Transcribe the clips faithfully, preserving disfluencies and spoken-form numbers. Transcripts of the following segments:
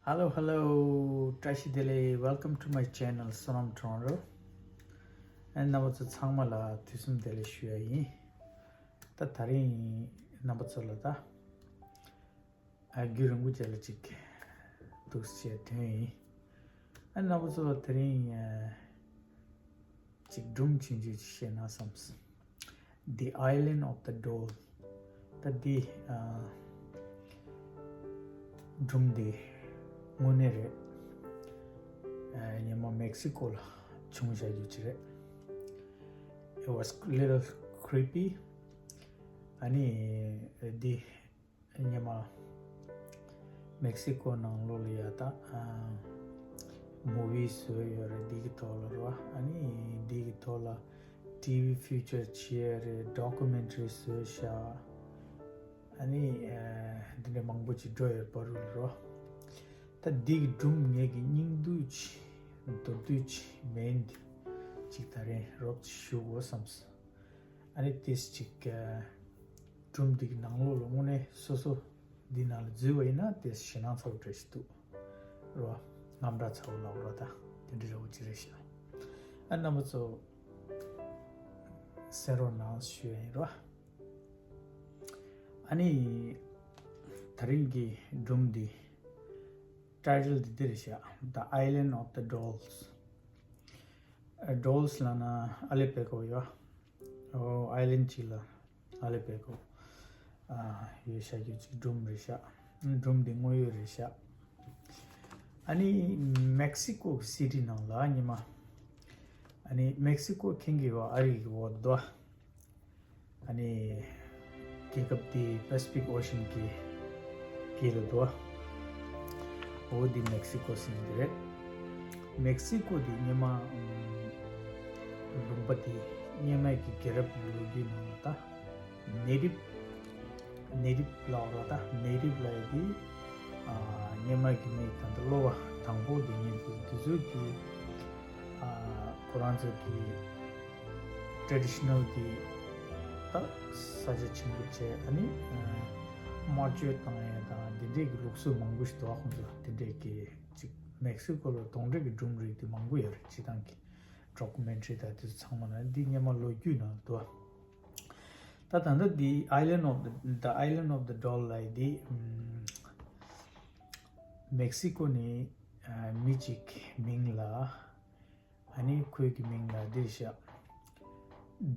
Hello, hello. བཀྲ་ཤིས་བདེ་ལེགས། Welcome to my channel, Sonam Toronto. ཨ་རྣམ་པ་ཚོ་ཚང་མ་ལ་དུས་གསུམ་བདེ་ལེགས་ཞུ་ཡ་ཡིན། ད་དེ་རིང་རྣམ་པ་ཚོ་ལ་ད་ཨ་རྒྱུན་རིང་པོ་རྗེས་ལ་ཅིག་འདུག་སེ་བྱས་དོན་ཡིན། ཨ་རྣམ་པ་ཚོ་ལ་དེ་རིང་ཨ་ཅིག་སྒྲུང་ཆུང་ཆུང་ཅིག་བཤད་ན་བསམས། The Island of the Doll. ད་འདི་ཨ་སྒྲུང་འདི་དངོས་གནས་རེད། ཨ་སྔོན་མ་མེག་སི་ཀོ་ལ་བྱུང་བཞག་རྒྱུ་ཅིག་རེད། It was little creepy. ཨ་ནི་འདི་སྔོན་མ་མེག་སི་ཀོ་ནང་ལོགས་ལ་ཡ་ད་ཨ་མུ་བི་བཟོས་ཡོད་རེད། འདི་གི་ཐོག་ལ་རོ། ཨ་ནི་འདི་གི་ཐོག་ལ་ཊི་ཝི་ཕི་ཅར་བྱས་རེད། ཌོ་ཀུ་མེན་ཊ་རི་བཟོས་ཤག་ཨ་ནི་ཨ་འདི་འདྲ་མང་པོ་ཅིག་འགྲོ་ཡོད་པ་རུ་ལ་རོ། ད་འདི་གི་སྒྲུང་ངེད་ཀྱི་སྙིང་བསྡུས་ཅིག་མདོར་བསྡུས་ཅིག་མིན་འདི་ཅིག་ད་རིང་རོབ་ཅིག་ཞུ་དགོས་བསམས། ཨ་ནི་ཏིས་ཅིག་ཨ་སྒྲུང་འདི་གི་ནང་ལོགས་ལ་དངོས་གནས་སོ་སོ་འདི་ནང་ལ་འཛུལ་བ་ཡིན་ན་ཏིས་ཞེད་སྣང་ཚ་པོ་འདྲ་ཞིག་འདུག་རོ། དངངས་སྐྲག་ཚ་པོ་ལབ་རོ། ད་དེ་འདྲ་འདྲ་པོ་ཅིག་རེད་ཤག་ཨ་རྣམ་པ་ཚོ་གསན་རོགས་གནང་ཞུ་ཡ་ཡིན་རོ། ཨ་ནི་དེ་རིང་གི་སྒྲུང་འདི་ཊའི་ཊལ་འདི་འདི་རེད་ཤག The Island of the Dolls. ཌོལ་སི་ལབ་ན་ཨ་ལེ་པེ་ཀོ་ཡོད། ཨོ་ཨའི་ལན་ཌ་གཅིག་ལ་ཨ་ལེ་པེ་ཀོ་ཨ་ཡོད་ཤག་རྒྱུ་ཅིག་སྒྲུང་རེད་ཤག་སྒྲུང་འདི་དངོས་ཡོད་རེད་ཤག་ཨ་ནི་མེག་སི་ཀོ་གི་སི་ཊི་ནང་ལ་ཉི་མ། ཨ་ནི་མེག་སི་ཀོ་མཁྱེན་གྱི་ཡོད། ཨ་རི་གི་འོག་འདུག་ཨ་ནི་རྒྱལ་ཁབ་དེ་པེ་སི་ཕིག་ཨོ་ཤན་གྱི་དཀྱིལ་ལ་འདུག་འོ་འདི་མེག་སི་ཀོ་ཟེར་གྱི་རེད། མེག་སི་ཀོ་འདི་སྔོན་མ་ལུང་པ་འདི་སྔོན་མའི་གི་རྒྱལ་རབས་ལོ་རྒྱུས་ནང་ལ་ད་ནེ་ཊིབ་ནེ་ཊིབ་ལབ་རོ། ད་ནེ་ཊིབ་ལབ་ཡ་འདི་སྔོན་མ་གི་མི་ད་ལྟ་སློབ་པ་དང་པོ་འདི་ཉིད་འདི་འདི་ཚོ་གི་ཁོ་རང་ཚོ་གི་ཊེ་རེ་ཌི་ཤི་ནལ་གྱི་ད་ས་ཆ་ཆེན་པོ་བྱས། ཨ་ནི་དམར་མཆོད་བཏང་ཡས་དང་འདི་འདྲས་ཀྱི་ལུགས་སྲོལ་མང་པོ་ཞིག་འདུག་ཁོང་ཚོ་དེ་འདྲས་ཀྱི་ཅིག་མེག་སི་ཀོ་ལ་གདོན་འདྲེ་གི་སྒྲུང་རིགས་དེ་མང་པོ་ཡོད་རེད། སྤྱིར་བཏང་གི་ཌོ་ཀུ་མེན་ཊ་རི་དང་དེ་ཚོ་ཚང་མ་ལ་འདི་སྔོན་མ་ལོ་རྒྱུས་ནང་འདུག་ད་ད་ལྟ་འདི་Island of the The Island of the Doll ལབ་ཡས་འདི་མེག་སི་ཀོ་ནས་མི་གཅིག་མིང་ལ། ཨ་ནི་ཁོའི་གི་མིང་ལ་འདི་ཤག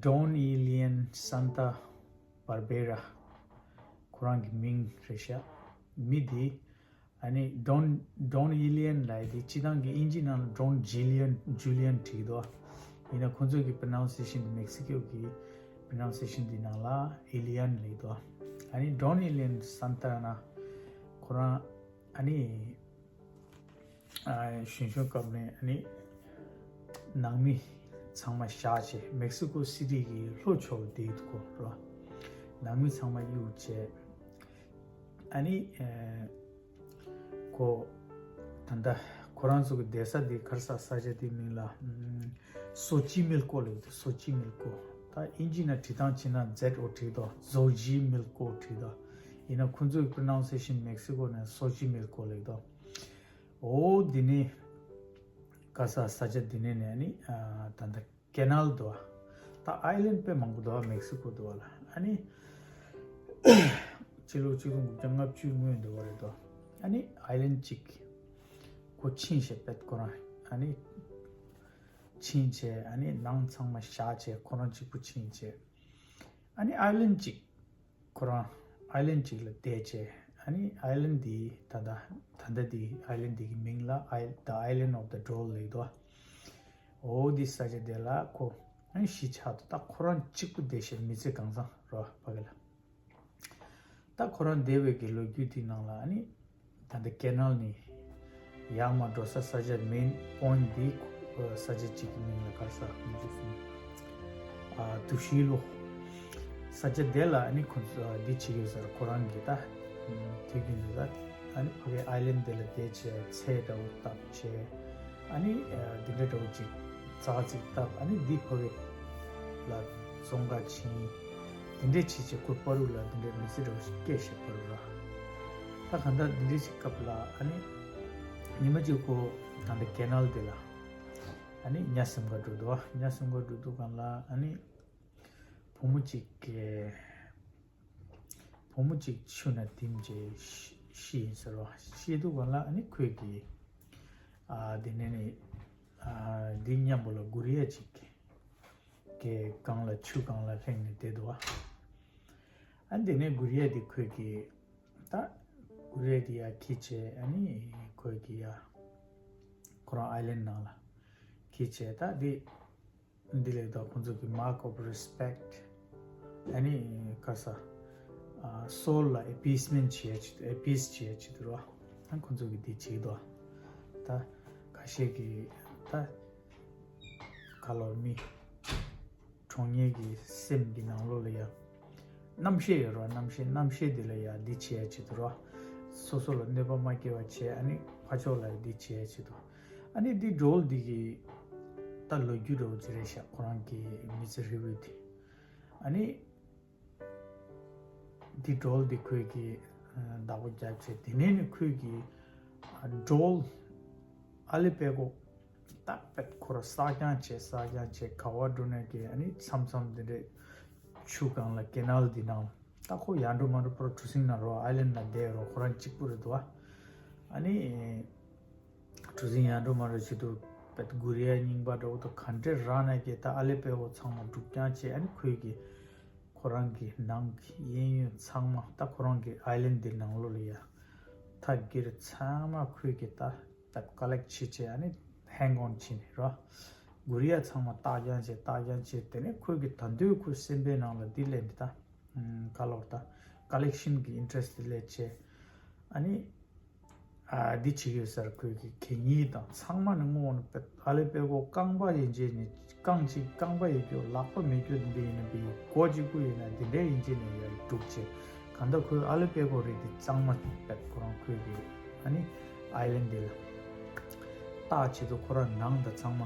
Don Elian Santa Barbera. ཁོ་རང་གི་མིང་རེད་ཤག་མི་འདི་ཨ་ནི་Don Don Elian ལབ་ཡས་འདི་སྤྱིར་བཏང་གི་ཨིན་ཇི་ནང་ལ་Don Julian Julian བྲིས་འདུག་ཡིན་ན་ཁོ་ཚོ་གི་པྲོ་ནའུན་སི་ཨེ་ཤན་འདི་མེག་སི་ཀོ་གི་པྲོ་ནའུན་སི་ཨེ་ཤན་འདི་ནང་ལ་ཨི་ལི་ཡན་ལབ་འདུག་ཨ་ནི་Don Elian Santa ན་ཁོ་རང་ཨ་ནི་ཨ་གཞོན་གཞོན་སྐབས་ནས་ཨ་ནི་ནང་མི་ཚང་མ་བཞག་བྱས་མེག་སི་ཀོ་སི་ཊི་གི་ལྷོ་ཕྱོགས་ལ་བསྡད་ཡོད་ཁོ་རོ། ནང་མི་ཚང་མ་གཡུགས་བྱས་ཨ་ནི་ཨ་ཁོ་ད་ལྟ་ཁོ་རང་ཚོ་གི་བསྡད་ས་དེ་ག་རེ་ཟེར། ས་ཆ་དེ་མིང་ལ་ཨམ་སོ་ཅི་མིལ་ཀོ་ལབ་ཡོད་དེ། སོ་ཅི་མིལ་ཀོ་ད་ཨིན་ཇི་ནང་བྲིས་སྟངས་བྱས་ན་ཛེཌ་ཨོ་བྲིས་འདུག་ཟོ་ཇི་མིལ་ཀོ་བྲིས་འདུག་ཡིན་ན་ཁོ་ཚོའི་པྲོ་ནའུན་སི་ཨེ་ཤན་མེག་སི་ཀོ་ནས་སོ་ཅི་མིལ་ཀོ་ལབ་འདུག་འོ་འདི་ནི་ག་ས་ས་ཆ་འདི་ནས་ནས་ནི་ཨ་ད་ལྟ་ཀེ་ནལ་འདུག་ད་ཨའི་ལན་དཔེ་མང་པོ་འདུག་མེག་སི་ཀོ་འདུག་ལ། ཨ་ནི་ཕྱི་ལོ་ཆིག་སྟོང་དགུ་བརྒྱ་ལྔ་བཅུ་སྔོན་འདུག་བ་རེད་དོ། ཨ་ནི་ཨའི་ལན་གཅིག་ཁོ་ཕྱིན་བྱས་པད་ཁོ་རང་ཨ་ནི་ཕྱིན་བྱས་ཨ་ནི་ནང་ཚང་མ་བཞག་བྱས་ཁོ་རང་གཅིག་པུ་ཕྱིན་བྱས། ཨ་ནི་ཨའི་ལན་གཅིག་ཁོ་རང་ཨའི་ལན་གཅིག་ལ་བསྡད་བྱས། ཨ་ནི་ཨའི་ལན་འདི་ད་ལྟ་ད་ལྟ་འདི་ཨའི་ལན་འདི་གི་མིང་ལ་ཨའི་The Island of the Doll ལབ་འདུག་འོ་འདི་ས་ཆ་དེ་ལ་ཁོ་ཨ་ནི་གཞིས་ཆགས་འདུག་ད་ཁོ་རང་གཅིག་པུ་བསྡད་བྱས་མི་ཚེ་གང་ཚང་རོ་ཕ་གི་ལ། ད་ཁོ་རང་བསྡད་པའི་གི་ལོ་རྒྱུས་དེའི་ནང་ལ་ཨ་ནི་ད་ལྟ་ཀེ་ནལ་ནི་ཡར་མར་འགྲོ་ས་ས་ཆ་མེན་པོ་ཡིན་ཊི་འདི་ས་ཆ་གཅིག་གི་མིང་ལ་ག་རེ་ཟེར་མི་འདུག་སོང་། ཨ་དུ་ཤི་ལོ། ས་ཆ་དེ་ལ་ཨ་ནི་ཁོ་ཚོ་འདི་བྱེད་ཡོད་ཟེར། ཁོ་རང་གི་ད་དུས་རྒྱུན་དུ་ད་ཨ་ནི་ཕ་གི་ཨའི་ལན་དེ་ལ་བསྡད་བྱས་ཚལ་འདྲ་བོ་བཏབ་བྱས། ཨ་ནི་ཨ་འདི་འདྲ་འདྲ་བོ་ཅིག་རྩྭ་ཅིག་བཏབ། ཨ་ནི་འདི་ཕ་གི་ལ་བཙོང་ག་ཕྱིན། འདི་འདྲས་བྱེད་བྱེད་ཁོ་པ་རུ་ལ་འདི་འདྲས་མི་ཚེ་འདྲ་བོ་ཞིག་སྐྱེལ་བྱེད་པ་རུ་ར། ད་གང་ལྟར་འདི་འདྲས་ཞིག་སྐབས་ལ་ཨ་ནི་ ཉི་མ་གཅིག་ཁོ་ད་ལྟ་ཀེ་ནལ་དེ་ལ་ཨ་ནི་ཉ་སེམས་ཁ་འགྲོ་འདུག་ཉ་སེམས་ཁ་འགྲོ་འདུག་གང་ལ་ཨ་ནི་བུ་མོ་གཅིག་གི་བུ་མོ་གཅིག་ཆུ་ནང་ཐིམ་རྗེས་ཤི་ཡིན་ཟེར་བ། ཤི་འདུག་གང་ལ་ཨ་ནི་ཁོས་ཀྱི་ཨ་དེ་ནས་ནི་ཨ་འདི་མཉམ་པོ་ལ་གུ་རི་ཡ་གཅིག་གི་སྒང་ལ་ཆུ་སྒང་ལ་ལྷུང་ནས་བསྡད་འདུག་ཨ་དེ་ནས་གུ་རི་ཡ་དེ་ཁོས་ཀྱི་ད་གུ་རི་ཡ་དེ་ཡ་ཁྱེར་བྱས་ཨ་ནི་ཁོས་ཀྱི་ཡ་ཁོ་རང་ཨའི་ལན་ནང་ལ་ཁྱེར་བྱས་ད་དེ་འདི་ལས་ད་ཁོང་ཚོ་གི་mark of respect ཨ་ནི་ག་ས་ཨ་soul ལ་appeasement བྱེད་ཡ་ཆེད་དུ་appease བྱེད་ཡ་ཆེད་དུ་རོ། ཨ་ཁོང་ཚོ་གི་འདི་བྱེད་དོ། ད་ཁ་ཤས་ཀྱི་ད་ག་ལོར་མི་གྲོངས་མཁན་གྱི་སེམས་ཀྱི་ནང་ལོགས་ལ་ཡ་རྣམ་ཤེས་ཡོད་རོ། རྣམ་ཤེས་རྣམ་ཤེས་འདི་ལ་ཡ་འདི་བྱེད་ཡ་ཆེད་དུ་རོ། སོ་སོ་ལ་གནོད་པ་མ་སྐྱེལ་བ་བྱེད་ཨ་ནི་ཕར་ཕྱོགས་ལ་འདི་བྱེད་ཡ་ཆེད་དུ། ཨ་ནི་འདི་སྒྲོལ་འདི་གི་ད་ལོ་རྒྱུས་འདྲ་བོ་ཅིག་རེད་ཤག་ཁོ་རང་གི་མི་ཚེ་ཧྲིལ་བོའི་དེ། ཨ་ནི་འདི་སྒྲོལ་འདི་ཁོས་ཀྱི་བདག་པོ་རྒྱབ་བྱས་དེ་ནས་ནི་ཁོས་ཀྱི་སྒྲོལ་ཨ་ལེ་པད་གོ་ཏག་པད་ཁོ་ར་བསགས་རྐྱང་བྱས་བསགས་རྐྱང་བྱས་ག་བ་འགྲོ་ནས་ཀྱི་ཨ་ནི་མཚམས་མཚམས་འདི་འདྲས་ཆུ་སྒང་ལ་ཀེ་ནལ་འདི་ནང་ད་ཁོ་ཡར་འགྲོ་མར་འགྲོ་པོ་ར་གྲུ་གཟིངས་ནང་རོ་ཨའི་ལན་ནང་བསྡད་རོ་ཁོ་རང་གཅིག་པུ་རེད་འདུག་ཨ་ནི། གྲུ་གཟིངས་ཡར་འགྲོ་མར་འགྲོ་བྱེད་དུས་པད་གུ་རི་ཡ་རྙིང་པ་འདྲ་བོ་དང་ག་འདྲས་རག་ནས་ཀྱི་ད་ཨ་ལེ་པད་གོ་ཚང་མ་སྒྲུག་རྐྱང་བྱས་ཨ་ནི་ཁོས་ཀྱི་ཁོ་རང་གི་ནང་གི་གཡས་གཡོན་ཚང་མ་ད་ཁོ་རང་གི་ཨའི་ལན་འདི་ནང་ལོགས་ལ་ཡ་ཐག་གིར་ཚང་མ་ཁོས་ཀྱི་ད་ད་ཀ་ལེག་བྱེད་བྱས་ཨ་ནི་ཧེང་ཨོན་བྱེད་ནས་རོ། གུ་རི་ཡ་ཚང་མ་བཏགས་རྐྱང་བྱས་བཏགས་རྐྱང་བྱས་དེ་ནས་ཁོས་ཀྱི་ད་དུང་ཁོའི་སེམས་པའི་ནང་ལ་འདི་སླེབས་འདི་ད་ག་ལོར་ད་ཀ་ལེག་ཤན་གི་ཨིན་ཊེ་རེ་སི་ཊི་སླེབས་བྱས་ཨ་ནི། ཨ་འདི་བྱེད་ཡོད་སར་ཁོས་ཀྱི་གད་སྙིགས་དང་ཚང་མ་ནི་སྔོག་ནས་ཨ་ལེ་པད་གོ་རྐང་པ་ཡིན་ཅེས་ནི་རྐང་གཅིག་རྐང་པ་ཡོད་རྒྱུ་ལག་པ་མེད་རྒྱུ་འདི་ཡིན་ན་འདི་ཡིན་མགོ་གཅིག་པུ་ཡིན་ན་འདི་འདྲ་ཡིན་ཅེས་ནི་ཡར་སྒྲུག་བྱས་གང་ལྟར་ཁོས་ཨ་ལེ་པད་གོ་རེད་འདི་གཙང་མ་པད་ཁོ་རང་ཁོས་ཀྱི་ཨ་ནི་ཨའི་ལན་འདི་ལ་བཏགས་བྱེད་དུ་ཁོ་རང་ནང་དང་ཚང་མ།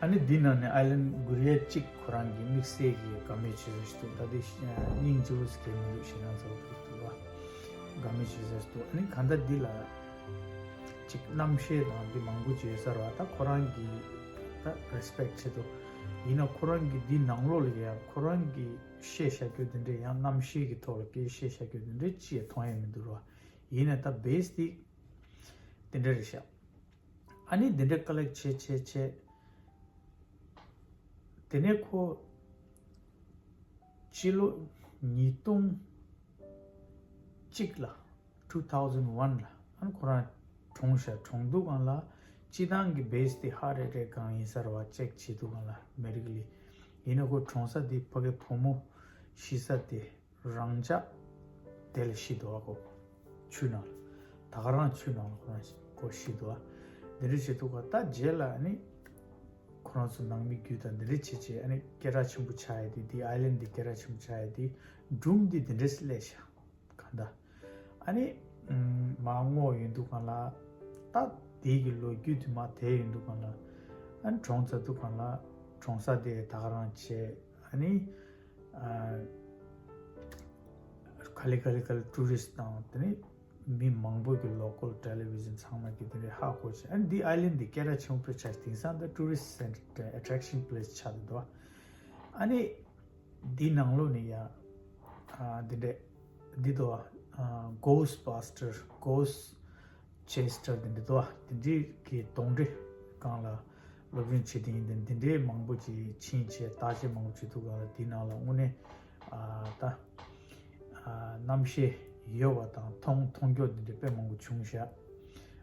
ཨ་ནི་འདི་ནང་ནས་ཨའི་ལན་གུ་རི་ཡ་གཅིག་ཁོ་རང་གི་དམིགས་བསལ་གྱི་དགའ་མོས་བྱེད་ས་ཞིག་འདུག་ད་འདི་སྙིང་རྗེ་བོ་ཟེར་མཁན་མི་འདུག་ཞེ་སྡང་ཚ་བོ་ཞིག་འདུག་བ། དགའ་མོས་བྱེད་ས་ཞིག་འདུག་ཨ་ནི་གང་ལྟར་འདི་ལ་གཅིག་རྣམ་ཤེས་དང་འདི་མང་པོ་བྱེད་ས་ར་ད་ཁོ་རང་གི་ད་རེ་སི་པེག་བྱེད་དོ། ཡིན་ན་ཁོ་རང་གི་འདི་ནང་ལོགས་ལ་ཡང་ཁོ་རང་གི་བཤད་བཞག་རྒྱུ་འདི་འདྲའི་ཡང་རྣམ་ཤེས་ཀྱི་ཐོག་ལ་སྐད་བཤད་བཞག་རྒྱུ་འདི་འདྲའི་ཅི་ཡང་མཐོང་ཡ་མི་འདུག་ར། ཡིན་ན་ད་བེ་སི་འདི་འདི་འདྲ་རེད་ཤག་ཨ་ནི་འདི་འདྲ་ཀ་ལེག་བྱེད་བྱེད་བྱེད། དེ་ནས་ཁོ་སྤྱི་ལོ་ཉིས་སྟོང་གཅིག་ལ་two thousand one ལ་ཨ་ནི་ཁོ་རང་གྲོངས་ཤག་གྲོངས་དུས་སྒང་ལ་སྤྱི་བཏང་གི་བེ་སི་དེ་ཧ་རེ་རེ་གང་ཡིན་ས་རེད་བ་ཅེག་བྱེད་དུས་སྒང་ལ་མེ་ཌི་ཀལ་ལི། ཡིན་ན་ཁོ་གྲོངས་ས་དེ་ཕ་གི་བུ་མོ་ཤི་ས་དེ། རང་ཅག་དེ་ལ་ཤི་འདུག་ཨ་ཁོ། ཆུ་ནང་ལ། ད་ག་རང་ཆུ་ནང་ལ་ཁོ་རང་ཁོ་ཤི་འདུག་ཨ། འདི་འདྲ་བྱེད་འདུག་ག་ད་རྗེས་ལ་ནི། ཁོ་རང་ཚོ་ནང་མི་རྒྱུད་དང་འདི་འདྲ་བྱེད་བྱེད་ཨ་ནི་སྐད་གྲགས་ཆེན་པོ་ཆགས་ཡ་དེ་འདི་ཨའི་ལན་འདི་སྐད་གྲགས་ཆེན་པོ་ཆགས་ཡ་དེ་སྒྲུང་འདི་འདི་འདྲ་སླེབས་ཤག་ག་ད། ཨ་ནི། མ་དངོས་ཡོད་འདུག་ག་ལ། ད་དེའི་གི་ལོ་རྒྱུས་དེ་མ་དེ་ཡོད་འདུག་ག་ལ། ཨ་ནི་གྲོངས་ཚར་འདུག་ག་ལ། གྲོངས་ས་དེ་ད་ག་རང་བྱས་ཨ་ནི། ག་ལེ་ག་ལེ་ག་ལེ་ཊུ་རི་སི་དང་དེ་ནས་མི་མང་པོ་གི་ལོ་ཀལ་ཊེ་ལི་བི་ཛན་ཚང་མ་གི་དེ་འདྲའི་ཧ་གོ་བྱས། ཨ་ནི་འདི་ཨའི་ལན་འདི་སྐད་གྲགས་ཆེན་པོ་ཆགས་དེང་སང་ད་ཊུ་རི་སི་སེན་ཊར་ཨེ་ཊེག་ཤན་པི་ལེ་སི་ཆགས་འདུག་ཨ་ནི་འདི་ནང་ལོགས་ནས་ཡ་འདི་འདྲའི་འདི་དོ་གོ་སི་ཊི་བྷ་སི་ཊར་གོ་སི་ཊི་ཆེ་སི་ཊར་དེ་འདྲ་འདུག་བ། དེ་འདྲའི་གི་གདོན་འདྲེ་སྒང་ལ་སློབ་སྦྱོང་བྱེད་དེ་ཡིན་དེ་འདི་འདྲའི་མང་པོ་ཅིག་ཕྱིན་བྱས་བརྟག་དཔྱད་མང་པོ་བྱེད་དུས་སྒང་ལ་དེའི་ནང་ལ་དངོས་གནས་ཨ་ད་ཨ་རྣམ་ཤེས་ཡོད་པ་དང་མཐོང་མཐོང་རྒྱུ་འདི་འདྲ་དཔེ་མང་པོ་བྱུང་ཤག་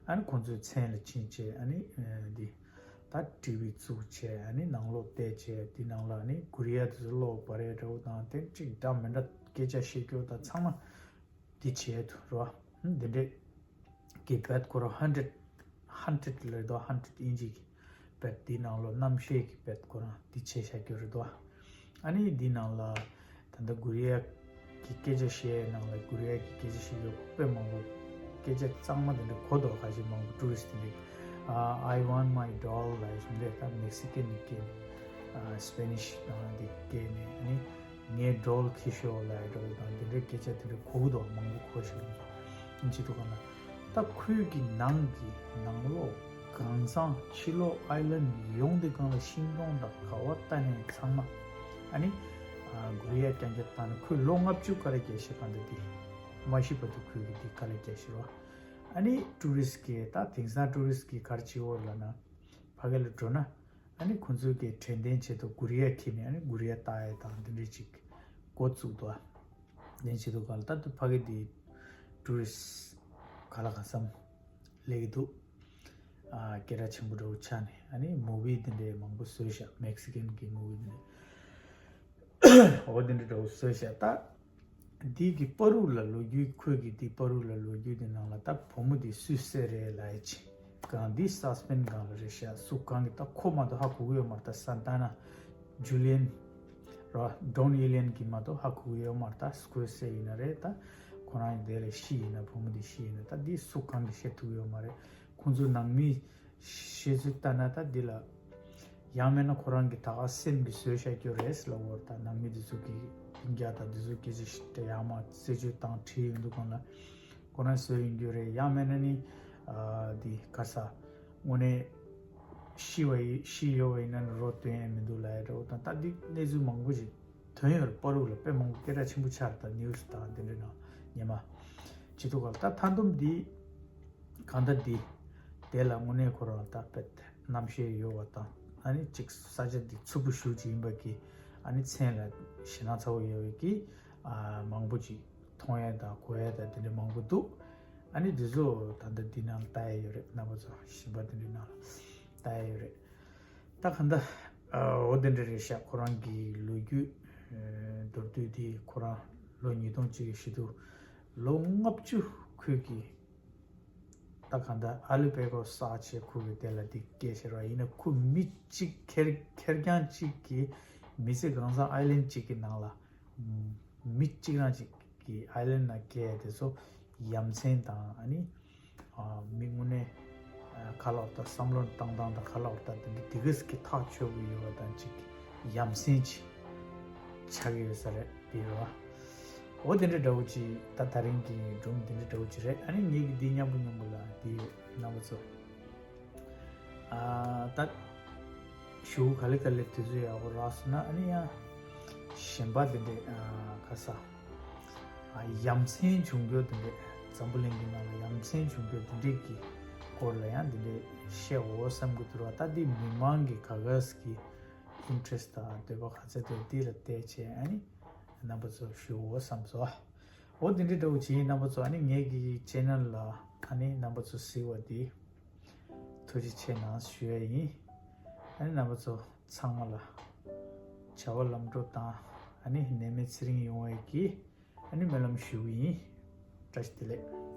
ཨ་ནི་ཁོང་ཚོའི་མཚན་ལ་ཕྱིན་བྱས་ཨ་ནི་ཨ་འདི་ད་ཊི་ཝི་བཙུགས་བྱས་ཨ་ནི་ནང་ལོགས་བལྟས་བྱས་དེའི་ནང་ལ་ཨ་ནི་ཀོ་རི་ཡ་དེ་ཚོ་ཀློག་པ་རེད་འདྲ་བོ་དང་དེ་གཅིག་འདྲ་མི་འདྲ་སྐད་ཆ་བཤད་རྒྱུ་དང་ཚང་མ། འདི་བྱས་འདུག་རོ། འདི་འདྲས་ཀྱི་བེད་ཁོ་རང་ཧན་ཌེཌ་ཧན་ཌེཌ་ལ་རེད་དོ། ཧན་ཌེཌ་ཨིན་ཇི་གི་བེད་འདི་ནང་ལོ་རྣམ་ཤེས་ཀྱི་བེད་ཁོ་རང་འདི་བྱས་བཞག་རྒྱུ་རེད་དོ། ཨ་ནི་འདི་ནང་ལ་ད་ལྟ་གུ་རི་ཡ་གི་སྐད་ཆ་བཤད་ནང་ལ་གུ་རི་ཡ་གི་སྐད་ཆ་བཤད་རྒྱུ་དཔེ་མང་པོ་སྐད་ཆ་གཙང་མ་དེ་འདྲ་གོ་འདུག་ཁ་ཤས་མང་པོ་ཊུ་རི་སི་ཊི་འདི་I want my doll ལ་ཡི་ཞུ་འདྲས་ད་མེག་སི་ཀན་ནི་སྐད་ནས་སི་པེ་ནིཤ་དང་འདི་སྐད་ནས་ཨ་ནི། ངའི་ཌོལ་ཁྱེར་ཤོག་ལབ་ཡ་འདྲ་བོ་དང་དེ་འདྲའི་སྐད་ཆ་དེ་འདྲ་གོ་གི་འདུག་མང་པོ་གོ་ཤེས་ཀྱི་འདུག་ཅི་འདུག་ག་ན། ད་ཁོའི་གི་ནང་གི་ནང་ལོགས་གང་ཚང་ཕྱི་ལོགས་ཨའི་ལན་ཡོངས་དེ་གང་ལ་ཤིང་སྡོང་དང་ག་བ་ལྟ་ནས་ཚང་མ་ཨ་ནི་གུ་རི་ཡ་རྐྱང་རྐྱང་བཏང་ནས་ཁོས་ལོ་ལྔ་བཅུ་ག་རེ་རྒྱལ་ཤེས་གང་འདི་དེ་མ་ཤི་བར་དུ་ཁོས་གི་དེ་ག་ལ་རྒྱལ་ཤེས་རོ། ཨ་ནི་ཊུ་རི་སི་གི་ད་དེང་སང་ཊུ་རི་སི་གི་གར་ཅི་འོར་ལ་ན་ཕ་གི་ལ་འགྲོ་ན་ཨ་ནི་ཁོང་ཚོའི་གི་དྲན་རྟེན་ཆེད་དུ་གུ་རི་ཡ་ཁྱེར་ནས་ཨ་ནི་གུ་རི་ཡ་ལྟ་ཡ་དང་འདི་འདྲའི་ཅིག་འགོ་བཙུགས་འདུག་ཨ། ལན་བྱེད་དུ་ག་ལ་ད་དུ་ཕ་གི་དེ་ཊུ་རི་སི་ག་ལ་ག་སམ་ལེགས་འདུག་ཨ་སྐད་གྲགས་ཆེན་པོ་འདྲ་བོ་ཆགས་ནས་ཨ་ནི་མུ་བི་དེ་འདྲའི་མང་པོ་བཟོས་ཤག་མེག་སི་ཀན་གི་མུ་བི་དེ་འདྲ་འོ་དེ་འདྲ་འདྲ་བོ་བཟོས་ཤག་ད་དེ་གི་པ་རུ་ལ་ལོ་རྒྱུས་ཁོས་གི་དེ་པ་རུ་ལ་ལོ་རྒྱུས་དེ་ནང་ལ་ད་བུ་མོ་དེ་སུས་སེ་རེད་ལ་ཡ་ཅི་གང་དེ་སཱ་སི་པེན་སྒང་ལ་རེད་ཤག་སུ་གང་གི་ད་ཁོ་མ་གཏོགས་ཧ་གོ་གི་ཡོད་མ་རེད། ད་སན་ཏ་ན་ཇུ་ལི་ཡན་ར་ཌོན་ཝི་ལི་ཡན་གྱི་མ་གཏོགས་ཧ་གོ་གི་ཡོད་མ་རེད། ད་སྐོས་སེ་ཡིན་ན་རེད། ད་ཁོ་རང་ཡི་དེ་ལ་ཤི་ཡིན་ན་བུ་མོ་དེ་ཤི་ཡིན་ན་ད་འདི་སུ་གང་གི་བཤད་ཐུབ་ཡོད་མ་རེད། ཁོང་ཚོ་ནང་མི་བཤད་ཚུལ་ལྟར་ན་ད་འདི་ལ་ཡང་མིན་ན་ཁོ་རང་གི་ད་ག་སེམས་ཀྱི་བཟོས་བཞག་རྒྱུ་རེད་ལ་འོར་ད་ནང་མི་དེ་ཚོ་གི་ལྷིང་འཇགས་དང་དེ་ཚོ་སྐད་ཆ་ཞིག་ད་ཡང་མ་རྩད་གཅོད་བཏང་བྲིས་ཡོང་དུས་གང་ལ་ཁོ་རང་བཟོས་ཡིན་རྒྱུ་རེད། ཡང་མིན་ན་ནི་འདི་ག་ས་དངོས་གནས། ཤི་བ་ཡི་ཤི་ཡོད་བ་ཡིན་ན་རོ་སྟོན་ཡས་མི་འདུག་ལབ་ཡ་འདྲ་བོ་དང་ད་འདི་གནས་ཚུལ་མང་པོ་ཞིག་ཐོན་ཡོད་རེད། པ་རུ་ལ་དཔེ་མང་པོ་སྐད་གྲགས་ཆེན་པོ་ཆགས་རེད། ད་ནིའུ་སི་དང་འདི་འདྲ་ནང་ཉི་མ་ཇི་ཐུག་ག་ལ་ད་མཐའ་སྡོམ་འདི་གང་ལྟར་འདི་དེ་ལ་དངོས་གནས་ཁོ་རང་ད་དཔེ་རྣམ་ཤེས་ཡོད་བ་དང་ཨ་ནི་གཅིག་ས་ཆ་འདི་འཚུབ་པོ་ཞུ་ཅིག་ཡིན་པ་གི་ཨ་ནི་མཚན་ལ་ཞེད་སྣང་ཚ་བོ་ཡོད་བའི་གི་མང་པོ་ཅིག་མཐོང་ཡས་དང་གོ་ཡས་དང་དེ་འདྲ་མང་པོ་འདུག་ཨ་ནི་འདི་ཚོ་ད་ལྟ་འདི་ནང་ལ་ལྟ་ཡས་ཡོད་རེད། རྣམ་པ་ཚོ་ཞིབ་པ་དེ་འདྲའི་ནང་ལ་ལྟ་ཡས་ཡོད་རེད། ད་ག་འདྲ་འོ་དེ་འདྲ་རེད་ཤག་ཁོ་རང་གི་ལོ་རྒྱུས་མདོར་བསྡུས་དེ་ཁོ་རང་ལོ་ཉིས་སྟོང་གཅིག་གི་ཞིག་ཏུ་ལོ་ལྔ་བཅུ་ཁོས་ཀྱི་ད་ག་འདྲ་ཨ་ལི་པེ་ཀོ་ས་ཆེ་ཁོ་གི་དེ་ལ་དེ་སྐད་ཆ་ར་ཡིན་ན་ཁོ་མི་གཅིག་ཁེར་ཁེར་རྐྱང་གཅིག་གི་མི་ཚེ་གང་ཚང་ཨའི་ལན་གཅིག་གི་ནང་ལ། མི་གཅིག་རང་གཅིག་གི་ཨའི་ལན་ན་སྐྱེས་དེ་ཚོ་ཡ་མཚན་དང་ཨ་ནི་མི་དངོས་གནས་ཁ་ལག་དང་བསམ་བློ་བཏང་སྟངས་དང་ཁ་ལག་དང་དེ་འདྲ་དེ་གས་ཀྱི་ཐག་ཆོད་གི་ཡོད་པ་དང་གཅིག་ཡ་མཚན་ཅིག་ཆགས་ཀྱི་ཡོད་ས་རེད་དེ་རེད་བ། འོ་དེ་འདྲ་འདྲ་བོ་ཅིག་ད་ད་རིང་གི་སྒྲུང་དེ་འདྲ་འདྲ་བོ་ཅིག་རེད། ཨ་ནི་ངེད་ཀྱི་འདི་མཉམ་པོ་མཉམ་པོ་ལ་དེ་ཡོད་རྣམ་པ་ཚོ། ཨ་ད་ཞུ་ག་ལེ་ག་ལེ་དུས་ཚོད་ཡག་པོ་རག་སོང་ན་ཨ་ནི་ཡང་གཞན་པ་དེ་འདྲས་ཨ་ག་ས་ཨ་ཡ་མཚན་བྱུང་རྒྱུ་དེ་འདྲས་འཛམ་བུ་གླིང་གི་ནང་ལ་ཡ་མཚན་བྱུང་རྒྱུ་དེ་འདྲས་ཀྱི་སྐོར་ལ་ཡང་དེ་འདྲས་བཤད་འོ་བསམ་གི་འདུག་ར། ད་འདི་མི་མང་གི་ག་ག་ས་གི་ཨིན་ཊི་རེ་སི་ཊི་དང་འདོད་པ་ག་ཚད་འདུག་དེ་ལ་བལྟས་བྱས་ཨ་ནི་རྣམ་པ་ཚོ་ཞུ་འོ་བསམ་སོང་། འོ་དེ་འདྲས་འདྲ་བོ་བྱས་རྣམ་པ་ཚོ་ཨ་ནི་ངེད་ཀྱི་ཅེ་ནལ་ལ་ཨ་ནི་རྣམ་པ་ཚོ་གཟིགས་པ་འདི། ཐུགས་རྗེ་ཆེ་གནང་ཞུ་ཡ་ཡིན། ཨ་ནི་རྣམ་པ་ཚོ་ཚང་མ་ལ་བྱ་བ་ལམ་འགྲོ་དང་ཨ་ནི་ནད་མེད་ཚེ་རིང་ཡོང་བའི་གི་ཨ་ནི་སྨོན་ལམ་ཞུ་གི་ཡིན། བཀྲ་ཤིས་བདེ་ལེགས།